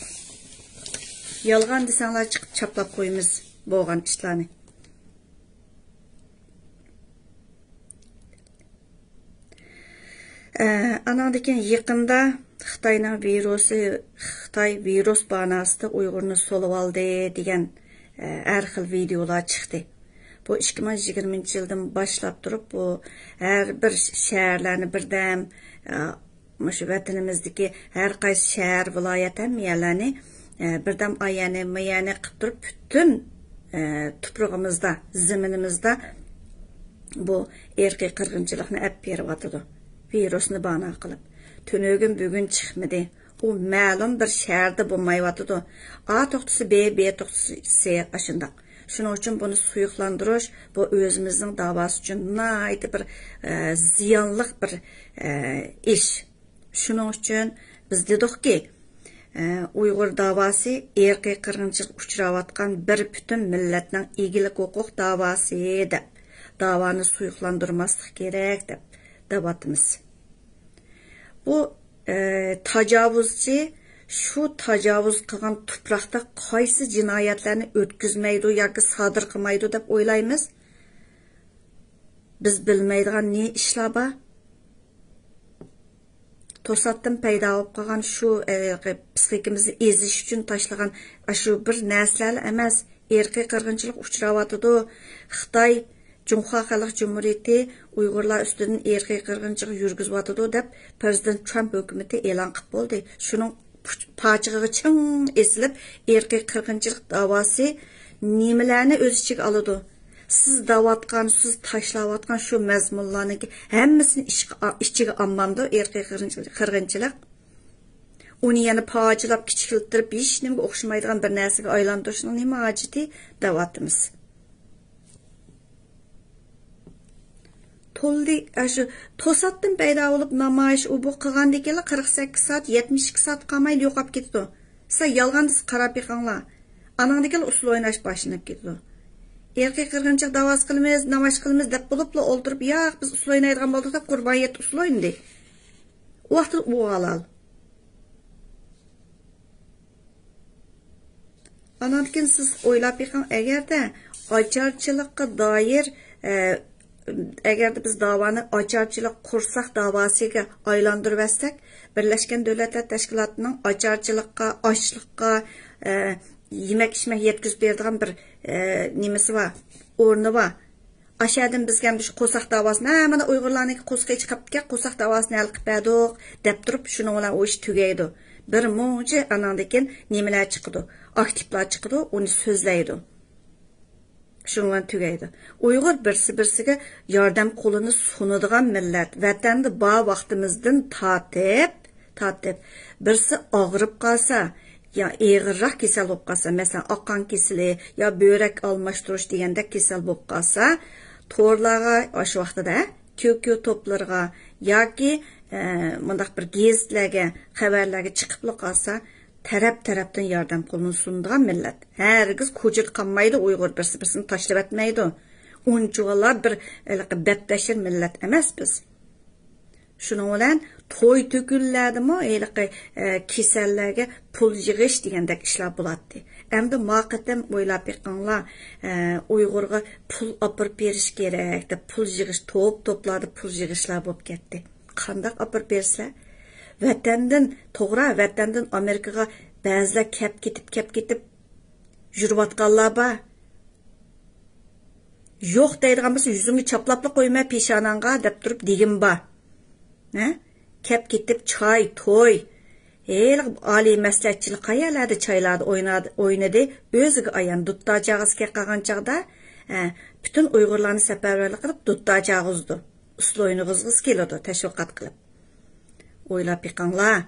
يالغان دېسەڭلار، چىقىپ چاپلاپ قويىمىز بولغان ئىشلارنى. ئە، ئاناندىن كېيىن يېقىندا خىتاينىڭ ۋىرۇسى، خىتاي ۋىرۇس باناسىدا ئۇيغۇرنى سولىۋالدى دېگەن، ئە، ھەر خىل ۋىدېئولار چىقتى. بۇ ئىككى مىڭ يىگىرمىنچى يىلدىن باشلاپ تۇرۇپ، بۇ ھەر بىر شەھەرلەرنى بىردەم، ئە، مۇشۇ ۋەتىنىمىزدىكى ھەر قايسى شەھەر، ۋىلايەت، ھەممە يەرلەرنى، ئە، بىردەم ئايەنى، مىيەنى قىلىپ تۇرۇپ، پۈتۈن، ئە، تۇپرىقىمىزدا، زېمىنىمىزدا بۇ ئىرقىي قىرغىنچىلىقنى ئەپ بېرىۋاتىدۇ. ۋىرۇسنى بانا قىلىپ. تۈنۈگۈن بۈگۈن چىقمىدى. ئۇ مەلۇم بىر شەھەردە بولمايۋاتىدۇ. ئا توختىسى بى، بى توختىسى سى ئاشۇنداق. شۇنىڭ ئۈچۈن بۇنى سۇيۇقلاندۇرۇش، بۇ ئۆزىمىزنىڭ داۋاسى ئۈچۈن ناھايىتى بىر، ئە، زىيانلىق بىر، ئە، ئىش. شۇنىڭ ئۈچۈن بىز دېدۇقكى، ئە، ئۇيغۇر داۋاسى ئىرقىي قىرغىنچىلىققا ئۇچراۋاتقان بىر پۈتۈن مىللەتنىڭ ئىگىلىك ھوقۇق داۋاسى دەپ، داۋانى سۇيۇقلاندۇرماسلىق كېرەك دەپ دەۋاتىمىز. بۇ، ئە، تاجاۋۇزچى شۇ تاجاۋۇز قىلغان تۇپراقتا قايسى جىنايەتلەرنى ئۆتكۈزمەيدۇ ياكى سادىر قىلمايدۇ دەپ ئويلايمىز؟ بىز بىلمەيدىغان نى ئىشلار بار؟ توساتتىن پەيدا بولۇپ قالغان شۇ، ئە، پسىخىكىمىزنى ئېزىش ئۈچۈن تاشلىغان ئاشۇ بىر نەرسىلەرلا ئەمەس، ئىرقىي قىرغىنچىلىق ئۇچراۋاتىدۇ. خىتاي جۇڭخۇا خەلق جۇمھۇرىيىتى ئۇيغۇرلار ئۈستىدىن ئىرقىي قىرغىنچىلىق يۈرگۈزۈۋاتىدۇ دەپ، پىرېزىدېنت ترامپ ھۆكۈمىتى ئېلان قىلىپ بولدى. شۇنىڭ پۇچ-، پاچىقىغا چىڭ ئېسىلىپ، ئىرقىي قىرغىنچىلىق داۋاسى نېمىلەرنى ئۆز ئىچىگە ئالىدۇ؟ سىز دەۋاتقان، سىز تاشلاۋاتقان شۇ مەزمۇنلارنىڭكى ھەممىسىنى ئىچ-، ئىچىگە ئالمامدۇ ئىرقىي قىرغىنچىلىق؟ ئۇنى يەنە پاچىلاپ، كىچىكلىتىپ، ھېچ نېمىگە ئوخشىمايدىغان بىر نەرسىگە ئايلاندۇرۇشنىڭ نېمە ھاجىتى دەۋاتىمىز. تولدى، ئاشۇ توساتتىن پەيدا بولۇپ نامايىش، ئۇ بۇ قىلغاندىكىنلا قىرىق سەككىز سائەت، يەتمىش ئىككى سائەت قالمايلا يوقاپ كېتىدۇ. سىلەر يالغاندىسى قاراپ بېقىڭلار. ئانىڭدىكىنلا ئۇسسۇل ئويناش باشلىنىپ كېتىدۇ. ئىرقىي قىرغىنچىلىق داۋاسى قىلىمىز، نامايىش قىلىمىز دەپ بولۇپلا ئولتۇرۇپ، ياق، بىز ئۇسسۇل ئوينايدىغان بولدۇق دەپ قۇربان يەتتى ئۇسسۇل ئوينىدى. ئۇ ۋاقىتتا ئۇ ھالال. ئاناندىن كېيىن سىز ئويلاپ بېقىڭ، ئەگەردە ئاچارچىلىققا دائىر، ئە، ئەگەردە بىز داۋانى ئاچارچىلىق قورساق داۋاسىغا ئايلاندۇرۇۋەتسەك، بىرلەشكەن دۆلەتلەر تەشكىلاتىنىڭ ئاچارچىلىققا، ئاچلىققا، ئە، يېمەك ئىچمەك يەتكۈزۈپ بېرىدىغان بىر، ئە، نېمىسى بار، ئورنى بار. ئاشەدىن بىزگە مۇشۇ قورساق داۋاسىنى، ھە، مانا ئۇيغۇرلارنىڭكى قورسىقى ئىچى قاپتىكەن، قورساق داۋاسىنى ھەل قىلىپ بەردۇق، دەپ تۇرۇپ، شۇنىڭ بىلەن ئۇ ئىش تۈگەيدۇ. بىر مۇنچە ئاناندىن كېيىن نېمىلەر چىقىدۇ؟ ئاكتىپلار چىقىدۇ، ئۇنى سۆزلەيدۇ. شۇنىڭ بىلەن تۈگەيدۇ. ئۇيغۇر بىرسى-بىرسىگە ياردەم قولىنى سۇنىدىغان مىللەت. ۋەتەندە بار ۋاقتىمىزدىن تارتىپ، تارتىپ، بىرسى ئاغرىپ قالسا، يا ئېغىرراق كېسەل بولۇپ قالسا، مەسىلەن، ئاق قان كېسىلى يا بۆرەك ئالماشتۇرۇش دېگەندەك كېسەل بولۇپ قالسا، تورلارغا، ئاشۇ ۋاقتىدا، كيۇ كيۇ توپلىرىغا ياكى، ئە، مۇنداق بىر گېزىتلەرگە، خەۋەرلەرگە چىقىپلا قالسا، تەرەپ-تەرەپتىن ياردەم قولىنى سۇنىدىغان مىللەت. ھەرگىز كوچىدا قالمايدۇ ئۇيغۇر، بىرسى-بىرسىنى تاشلىۋەتمەيدۇ. ئۇنچىۋالا بىر ھېلىقى بەپبەشىر مىللەت ئەمەس بىز. شۇنىڭ بىلەن توي تۆكۈنلەردىمۇ ھېلىقى، ئە، كېسەللەرگە پۇل يىغىش دېگەندەك ئىشلار بولاتتى. ئەمدى ما قېتىم ئويلاپ بېقىڭلار، ئە، ئۇيغۇرغا پۇل ئاپىرىپ بېرىش كېرەك دەپ پۇل يىغىش، توپ-توپلاردا پۇل يىغىشلار بولۇپ كەتتى. قانداق ئاپىرىپ بېرىسىلەر؟ ۋەتەندىن، توغرا، ۋەتەندىن ئامېرىكىغا بەزىلەر كەپ كېتىپ، كەپ كېتىپ يۈرۈۋاتقانلار بار. يوق دەيدىغان بولسا، يۈزۈڭگە چاپلاپلا قويىمەن، پېشاناڭغا دەپ تۇرۇپ دېگىنى بار. ھە؟ كەپ كېتىپ چاي، توي. ھېلىقى ئالىي مەسلىھەتچىلەر قەيەرلەردە چايلاردا ئويناد-، ئوينىدى؟ ئۆزىگە ئايان، دۇتتار چاغىسى كەپ قالغان چاغدا، ھە، پۈتۈن ئۇيغۇرلارنى سەپەرۋەرلىك قىلىپ دۇتتار چاغۇزىدۇ. ئۇسسۇل ئوينىغۇزغۇسى كېلىدۇ، تەشۋىقات قىلىپ. ئويلاپ بېقىڭلار.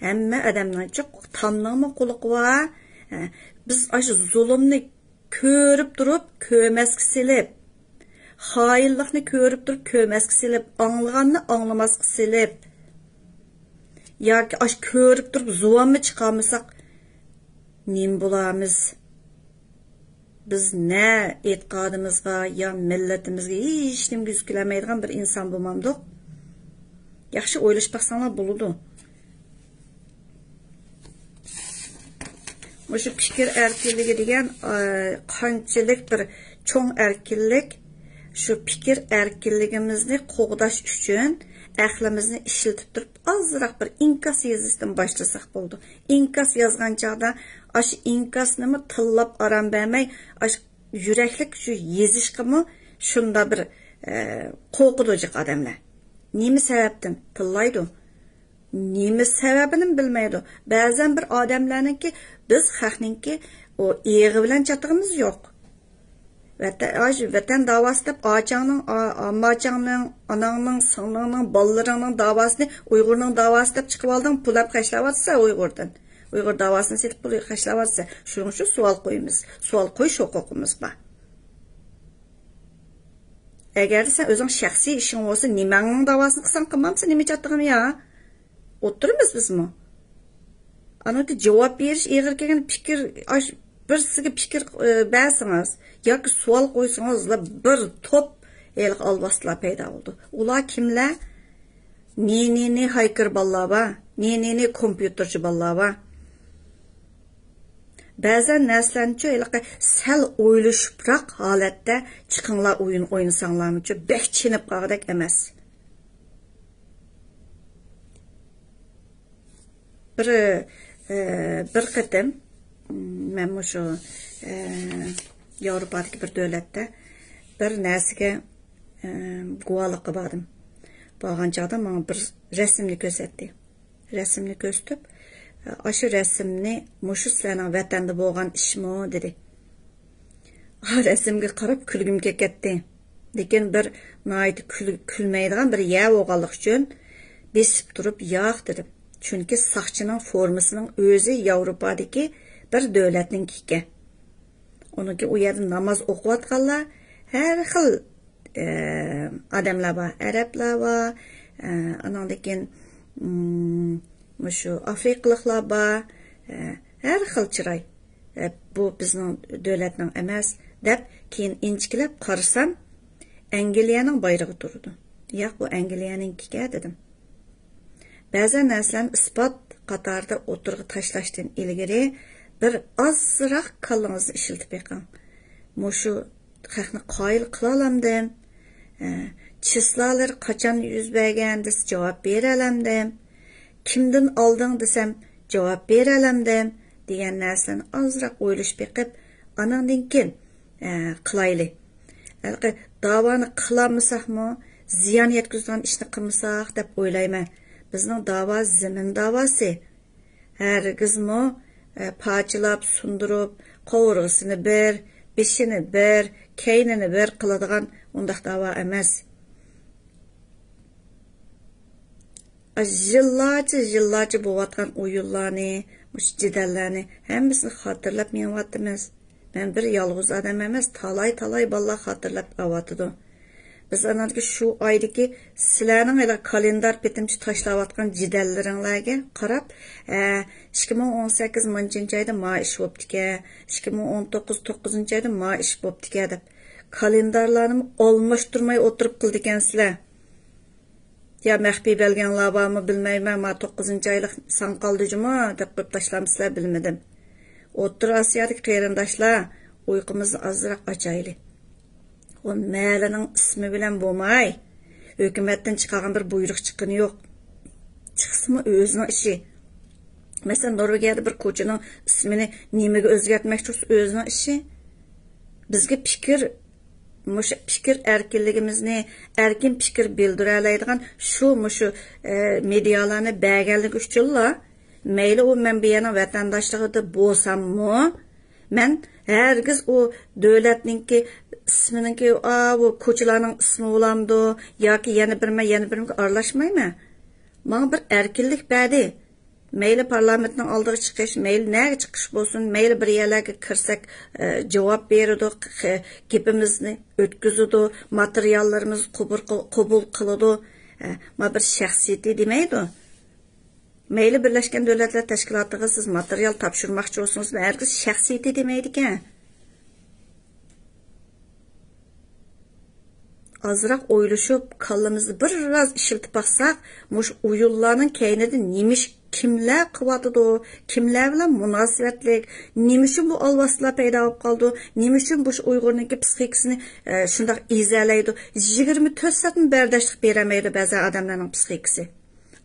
ھەممە ئادەمنىڭ چوق تامنىڭمۇ قۇلىقى بار. ھە، بىز ئاشۇ زۇلۇمنى كۆرۈپ تۇرۇپ كۆرمەسكە سېلىپ، خائىنلىقنى كۆرۈپ تۇرۇپ كۆرمەسكە سېلىپ، ئاڭلىغاننى ئاڭلىماسقا سېلىپ، ياكى ئاشۇ كۆرۈپ تۇرۇپ زۇۋانمۇ چىقارمىساق، نېمە بولارمىز؟ بىز نە ئېتىقادىمىزغا، يا مىللىتىمىزگە ھېچ نېمىگە يۈز كېلەلمەيدىغان بىر ئىنسان بولمامدۇق؟ ياخشى ئويلىشىپ باقساڭلار بولىدۇ. مۇشۇ پىكىر ئەركىنلىكى دېگەن، ئە، قانچىلىك بىر چوڭ ئەركىنلىك، شۇ پىكىر ئەركىنلىكىمىزنى قوغداش ئۈچۈن ئەقلىمىزنى ئىشلىتىپ تۇرۇپ، ئازراق بىر ئىنكاس يېزىشتىن باشلىساق بولىدۇ. ئىنكاس يازغان چاغدا ئاشۇ ئىنكاسنىمۇ تىللاپ ئارام بەرمەي، ئاشۇ يۈرەكلىك شۇ يېزىشقىمۇ شۇنداق بىر، ئە، قورقىدۇ جىق ئادەملەر. نېمە سەۋەبتىن تىللايدۇ؟ نېمە سەۋەبىنىمۇ بىلمەيدۇ. بەزەن بىر ئادەملەرنىڭكى، بىز خەقنىڭكى ئۇ ئېغى بىلەن چاتىقىمىز يوق. ۋەتە-، ئاش-، ۋەتەن داۋاسى دەپ ئاچاڭنىڭ، ئا-، ئامماچاڭنىڭ، ئاناڭنىڭ، سىڭلىڭنىڭ، بالىلىرىڭنىڭ داۋاسىنى ئۇيغۇرنىڭ داۋاسى دەپ چىقىۋالدىڭ، پۇل ئەپ خەجلەۋاتىسەن ئۇيغۇردىن. ئۇيغۇر داۋاسىنى سېتىپ پۇل خەجلەۋاتىسەن. شۇنىڭ ئۈچۈن سوئال قويىمىز. سوئال قويۇش ھوقۇقىمىز بار. ئەگەردە سەن ئۆزۈڭ شەخسىي ئىشىڭ بولسا، نېمەڭنىڭ داۋاسىنى قىلساڭ قىلمامسەن، نېمە چاتىقىم يا؟ ئولتۇرىمىز بىزمۇ. ئاناكى جاۋاب بېرىش ئېغىر كەلگەن پىكىر، ئاش-، بىرسىگە پىكىر، ئە، بەرسىڭىز ياكى سوئال قويسىڭىزلا بىر توپ ھېلىقى ئالۋاستىلار پەيدا بولىدۇ. ئۇلار كىملەر؟ نى، نى، نى ھايكېر بالىلار بار، نى، نى، نى كومپيۇتېرچى بالىلار بار. بەزەن نەرسىلەرنىچۇ ھېلىقى سەل ئويلىشىپراق ھالەتتە چىقىڭلار ئويۇن ئوينىساڭلارمۇچۇ بەك چېنىپ قالغۇدەك ئەمەس. بىر، ئە، بىر قېتىم، م، مەن مۇشۇ، ئە، ياۋروپادىكى بىر دۆلەتتە بىر نەرسىگە، ئە، گۇۋاھلىققا باردىم. بارغان چاغدا ماڭا بىر رەسىمنى كۆرسەتتى. رەسىمنى كۆرسىتىپ، ئاشۇ رەسىمنى مۇشۇ سىلەرنىڭ ۋەتەندە بولغان ئىشمۇ؟ دېدى. ئا، رەسىمگە قاراپ كۈلگۈم كېلىپ كەتتى. لېكىن بىر ناھايىتى كۈل-، كۈلمەيدىغان بىر يەر بولغانلىقى ئۈچۈن بېسىپ تۇرۇپ ياق دېدىم. چۈنكى ساقچىنىڭ فورمىسىنىڭ ئۆزى ياۋروپادىكى بىر دۆلەتنىڭكى ئىكەن. ئۇنىڭكى ئۇ يەردە ناماز ئوقۇۋاتقانلار ھەر خىل، ئە، ئادەملەر بار. ئەرەبلەر بار، ئە، ئاناندىن كېيىن، م، مۇشۇ ئافرىقىلىقلار بار، ئە، ھەر خىل چىراي. ئە، بۇ بىزنىڭ دۆلەتنىڭ ئەمەس، دەپ كېيىن ئىنچىكىلەپ قارىسام، ئەنگلىيەنىڭ بايرىقى تۇرىدۇ. ياق، بۇ ئەنگلىيەنىڭكىكەن دېدىم. بەزەن نەرسىلەرنى ئىسپات قاتارىدا ئوتتۇرىغا تاشلاشتىن ئىلگىرى بىر ئازراق كاللىڭىزنى ئىشلىتىپ بېقىڭ. مۇشۇ خەقنى قايىل قىلالامدىم؟ ئە، چىسلالىرى قاچان يۈز بەرگەن دېسە جاۋاب بېرەلەمدىم؟ كىمدىن ئالدىڭ دېسەم جاۋاب بېرەلەمدىم؟ دېگەن نەرسىلەرنى ئازراق ئويلىشىپ بېقىپ، ئاناندىن كېيىن، ئە، قىلايلى. ھېلىقى داۋانى قىلالمىساقمۇ، زىيان يەتكۈزىدىغان ئىشنى قىلمىساق دەپ ئويلايمەن. بىزنىڭ داۋا زېمىن داۋاسى. ھەرگىزمۇ، ئە، پارچىلاپ، سۇندۇرۇپ، قوۋۇرغىسىنى بىر، بېشىنى بىر، كەينىنى بىر قىلىدىغان ئۇنداق داۋا ئەمەس. يىللارچە، يىللارچە بولۇۋاتقان ئويۇنلارنى، مۇشۇ جېدەللەرنى ھەممىسىنى خاتىرىلەپ مېڭىۋاتىمىز. مەن بىر يالغۇز ئادەم ئەمەس، تالاي-تالاي بالىلار خاتىرىلەپ ئاۋاتىدۇ. بىز ئاناندىكى شۇ ئايدىكى سىلەرنىڭ ھېلىقى كالېندار پېتىمچە تاشلاۋاتقان جېدەللىرىڭلارغا قاراپ، ھە، ئىككى مىڭ ئون سەككىز مۇنچىنچى ئايدا ما ئىش بوپتىكەن، ئىككى مىڭ ئون توققۇز توققۇزىنچى ئايدا ما ئىش بوپتىكەن دەپ، كالېندارلارنىمۇ ئالماشتۇرماي ئولتۇرۇپ قىلىدىكەنسىلەر. يا مەخپىي بەلگەڭلار بارمۇ بىلمەيمەن، ما توققۇزىنچى ئايلىق سان قالدى جۇمۇ دەپ قويۇپ تاشلامسىلەر بىلمىدىم. ئوتتۇرا ئاسىيادىكى قېرىنداشلار، ئۇيقۇمىزنى ئازراق ئاچايلى. ئۇ مەھەللىنىڭ ئىسمى بىلەن بولماي، ھۆكۈمەتتىن چىقارغان بىر بۇيرۇق چىققىنى يوق. چىقسىمۇ ئۆزىنىڭ ئىشى. مەسىلەن، نورۋېگىيەدە بىر كوچىنىڭ ئىسمىنى نېمىگە ئۆزگەرتمەكچى بولسا ئۆزىنىڭ ئىشى. بىزگە پىكىر، مۇشۇ پىكىر ئەركىنلىكىمىزنى، ئەركىن پىكىر بىلدۈرەلەيدىغان شۇ، مۇشۇ، ئە، مېدىيالارنى بەرگەنلىكى ئۈچۈنلا، مەيلى ئۇ مەن بۇ يەرنىڭ ۋەتەنداشلىقىدا بولساممۇ، مەن ھەرگىز ئۇ دۆلەتنىڭكى ئىسمىنىڭكى، ئا، بۇ كوچىلارنىڭ ئىسمى بولامدۇ ياكى يەنە بىرمە، يەنە بىرمىگە ئارىلاشمايمەن. ماڭا بىر ئەركىنلىك بەردى. مەيلى پارلامېنتنىڭ ئالدىغا چىقىش، مەيلى نەگە چىقىش بولسۇن، مەيلى بىر يەرلەرگە كىرسەك، ئە، جاۋاب بېرىدۇ، خ-، گېپىمىزنى ئۆتكۈزىدۇ، ماتېرىياللىرىمىزنى قوبۇل قىل-، قوبۇل قىلىدۇ. ئە، ما بىر شەخسىيىتى دېمەيدۇ. مەيلى بىرلەشكەن دۆلەتلەر تەشكىلاتىغا سىز ماتېرىيال تاپشۇرماقچى بولسىڭىز، ھەرگىز شەخسىيىتى دېمەيدىكەن. ئازراق ئويلىشىپ، كاللىمىزنى بىر ئاز ئىشلىتىپ باقساق، مۇشۇ ئويۇنلارنىڭ كەينىدە نېمە ئىش، كىملەر قىلىۋاتىدۇ، كىملەر بىلەن مۇناسىۋەتلىك، نېمە ئۈچۈن بۇ ئالۋاستىلار پەيدا بولۇپ قالىدۇ، نېمە ئۈچۈن مۇشۇ ئۇيغۇرنىڭكى پسىخىكىسىنى، ئە، شۇنداق ئېزەلەيدۇ، يىگىرمە تۆت سائەتمۇ بەرداشلىق بېرەلمەيدۇ بەزى ئادەملەرنىڭ پسىخىكىسى.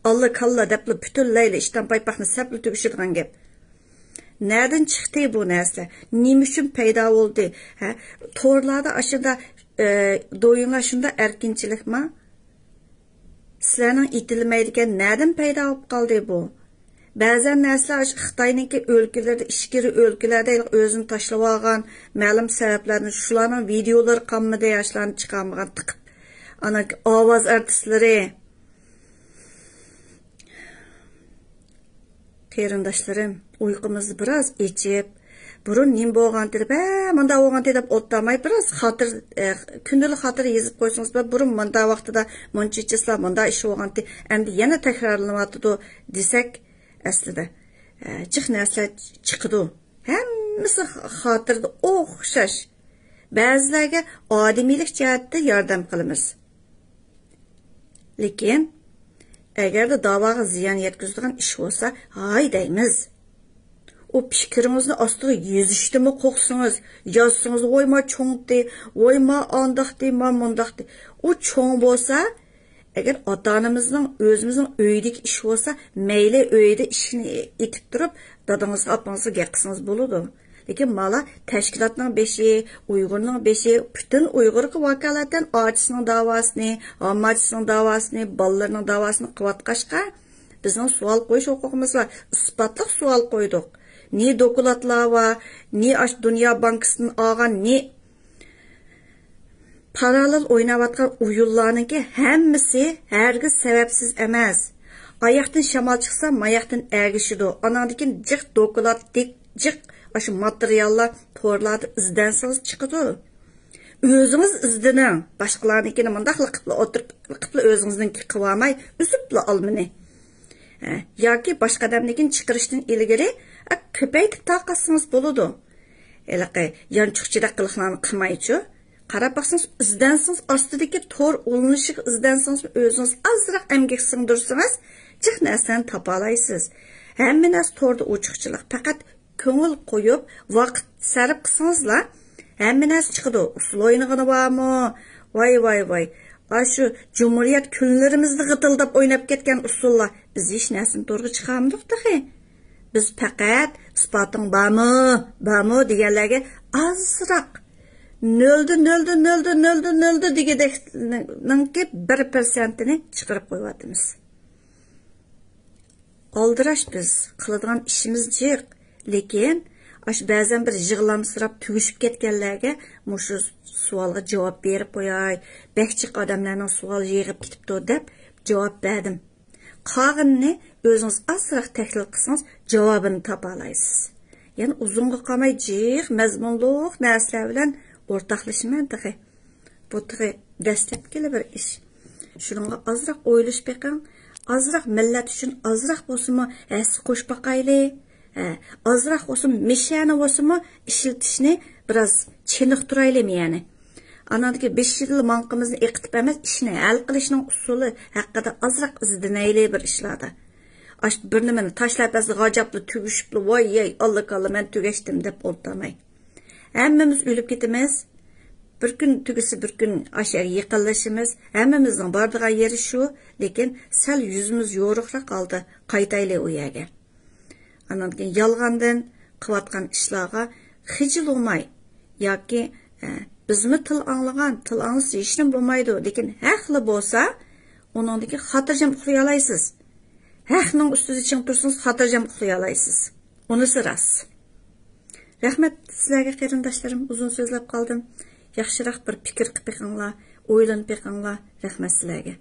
ئاللا كاللا دەپلا پۈتۈنلەيلا ئىشتان پايپاقنى سەپلا تۈگىشىدىغان گەپ. نەدىن چىقتى بۇ نەرسە؟ نېمە ئۈچۈن پەيدا بولدى؟ ھە؟ تورلاردا ئاشۇندا، ئە، دويۇڭلار شۇندا ئەركىنچىلىكما؟ سىلەرنىڭ ئېيتىلمەيدىكەن، نەدىن پەيدا بولۇپ قالدى بۇ؟ بەزەن نەرسىلەر ئاشۇ خىتاينىڭكى ئۆلكىلىرىدە، ئىچكىرى ئۆلكىلەردە ئۆزىنى تاشلىۋالغان، مەلۇم سەۋەبلەردىن شۇلارنىڭ ۋىدېئولىرى قالمىدى، ياشلارنى چىقارمىغان تىقىپ. ئانا ئاۋاز ئارتىسلىرى. قېرىنداشلىرىم، ئۇيقىمىزنى بىراز ئېچىپ، بۇرۇن نېمە بولغانتى دەپ، ھە، مۇنداق بولغانتى دەپ ئولتۇرماي، بىراز خاتىرە، ئە، كۈندىلىك خاتىرە يېزىپ قويسىڭىز، بۇرۇن مۇنداق ۋاقتىدا مۇنچە چىسلا مۇنداق ئىش بولغانتى، ئەمدى يەنە تەكرارلىنىۋاتىدۇ دېسەك، ئەسلىدە. ئە، جىق نەرسىلەر چىقىدۇ. ھەممىسى خاتىرىدە ئوخشاش. بەزىلەرگە ئادىمىيلىك جەھەتتە ياردەم قىلىمىز. لېكىن، ئەگەردە داۋاغا زىيان يەتكۈزىدىغان ئىش بولسا، ھاي دەيمىز. ئۇ پىكرىڭىزنى ئاستىغا يېزىشتىنمۇ قورقسىڭىز، يازسىڭىز، ۋوي ما چوڭتى، ۋوي ما ئانداقتى، ما مۇنداقتى. ئۇ چوڭ بولسا، ئەگەر ئاتا-ئانىمىزنىڭ، ئۆزىمىزنىڭ ئۆيىدىكى ئىش بولسا، مەيلى ئۆيدە ئىشنى ئېتىپ تۇرۇپ، دادىڭىزغا، ئاپىڭىزغا گەپ قىلسىڭىز بولىدۇ. لېكىن مالا تەشكىلاتنىڭ بېشى، ئۇيغۇرنىڭ بېشى، پۈتۈن ئۇيغۇرغا ۋاكالىتەن ئاچىسىنىڭ داۋاسىنى، ئامماچىسىنىڭ داۋاسىنى، بالىلىرىنىڭ داۋاسىنى قىلىۋاتقاچقا، بىزنىڭ سوئال قويۇش ھوقۇقىمىز بار. ئىسپاتلىق سوئال قويدۇق. نى دوكلاتلار بار، نى ئاش دۇنيا بانكىسىدىن ئالغان، نى پاراللېل ئويناۋاتقان ئويۇنلارنىڭكى ھەممىسى ھەرگىز سەۋەبسىز ئەمەس. ئاياقتىن شامال چىقسا، ماياقتىن ئەگىشىدۇ. ئاناندىن كېيىن جىق دوكلات، دىك، جىق ئاشۇ ماتېرىياللار تورلاردا ئىزدەنسىڭىز چىقىدۇ. ئۆزىڭىز ئىزدىنىڭ. باشقىلارنىڭكىنى مۇنداقلا قىپلا ئولتۇرۇپ، قىپلا ئۆزىڭىزنىڭكى قىلىۋالماي، ئۈزۈپلا ئالمىنى. ھە، ياكى باشقا ئادەمنىڭكىنى چىقىرىشتىن ئىلگىرى، ئە، كۆپەيتىپ تارقاتسىڭىز بولىدۇ. ھېلىقى يانچۇقچىدەك قىلىقلارنى قىلمايچۇ. قاراپ باقسىڭىز، ئىزدەنسىڭىز، ئاستىدىكى تور ئۇلىنىشىغا ئىزدەنسىڭىز، ئۆزىڭىز ئازراق ئەمگەك سىڭدۈرسىڭىز، جىق نەرسىلەرنى تاپالايسىز. ھەممە نەرسە توردا ئوچۇقچىلىق. پەقەت كۆڭۈل قويۇپ، ۋاقىت سەرپ قىلسىڭىزلا، ھەممە نەرسە چىقىدۇ. ئۇسسۇل ئوينىغىنى بارمۇ؟ ۋاي، ۋاي، ۋاي. ئاشۇ جۇمھۇرىيەت كۈنلىرىمىزدە غىتىلداپ ئويناپ كەتكەن ئۇسسۇللار. بىز ھېچ نەرسىنى تورغا چىقارمىدۇق تېخى. بىز پەقەت ئىسپاتىڭ بارمۇ، بارمۇ دېگەنلەرگە ئازراق، نۆلدە، نۆلدە، نۆلدە، نۆلدە، نۆلدە دېگۈدەكنىڭكى بىر پىرسەنتىنى چىقىرىپ قويۇۋاتىمىز. ئالدىراش بىز، قىلىدىغان ئىشىمىز جىق. لېكىن، ئاشۇ بەزەن بىر يىغلامسىراپ تۈگىشىپ كەتكەنلەرگە مۇشۇ سوئالغا جاۋاب بېرىپ قوياي، بەك جىق ئادەملەرنىڭ سوئال يىغىپ كېتىپتۇ دەپ جاۋاب بەردىم. قالغىنىنى ئۆزىڭىز ئازراق تەھلىل قىلسىڭىز، جاۋابىنى تاپالايسىز. يەنە ئۇزۇنغا قالماي جىق مەزمۇنلۇق نەرسىلەر بىلەن ئورتاقلىشىمەن تېخى. بۇ تېخى دەسلەپكىلا بىر ئىش. شۇنىڭغا ئازراق ئويلىشىپ بېقىڭ. ئازراق مىللەت ئۈچۈن ئازراق بولسىمۇ ھەسسە قوشۇپ باقايلى. ھە، ئازراق بولسىمۇ، مىشەنى بولسىمۇ ئىشلىتىشنى بىراز چېنىقتۇرايلى مىيەنى. ئاناندىكى بېشىدىلا ماڭقىمىزنى ئېقىتىپ ئەمەس، ئىشنى ھەل قىلىشنىڭ ئۇسۇلى ھەققىدە ئازراق ئىزدىنەيلى بىر ئىشلاردا. ئاش بىر نېمىنى تاشلاپ بەرسە، غاجاپلا تۈگۈشۈپلا، ۋاي يەي، ئاللا كاللا، مەن تۈگەشتىم دەپ ئولتۇرماي. ھەممىمىز ئۆلۈپ كېتىمىز. بىر كۈن تۈگىسە، بىر كۈن ئاشۇ يەرگە يېقىنلىشىمىز. ھەممىمىزنىڭ بارىدىغان يېرى شۇ، لېكىن سەل يۈزىمىز يورۇقراق ھالدا قايتايلى ئۇ يەرگە. ئاندىن كېيىن يالغاندىن قىلىۋاتقان ئىشلارغا خىجىل بولماي ياكى، ئە، بىزمۇ تىل ئاڭلىغان، تىل ئاڭلىسا ھېچنېمە بولمايدۇ، لېكىن ھەقلا بولسا، ئۇنىڭدىكى خاتىرجەم ئۇخلىيالايسىز. ھەقنىڭ ئۈستىدە چىڭ تۇرسىڭىز، خاتىرجەم ئۇخلىيالايسىز. ئۇنىسى راست. رەھمەت سىلەرگە، قېرىنداشلىرىم، ئۇزۇن سۆزلەپ قالدىم. ياخشىراق بىر پىكىر قىلىپ بېقىڭلار، ئويلىنىپ بېقىڭلار. رەھمەت سىلەرگە.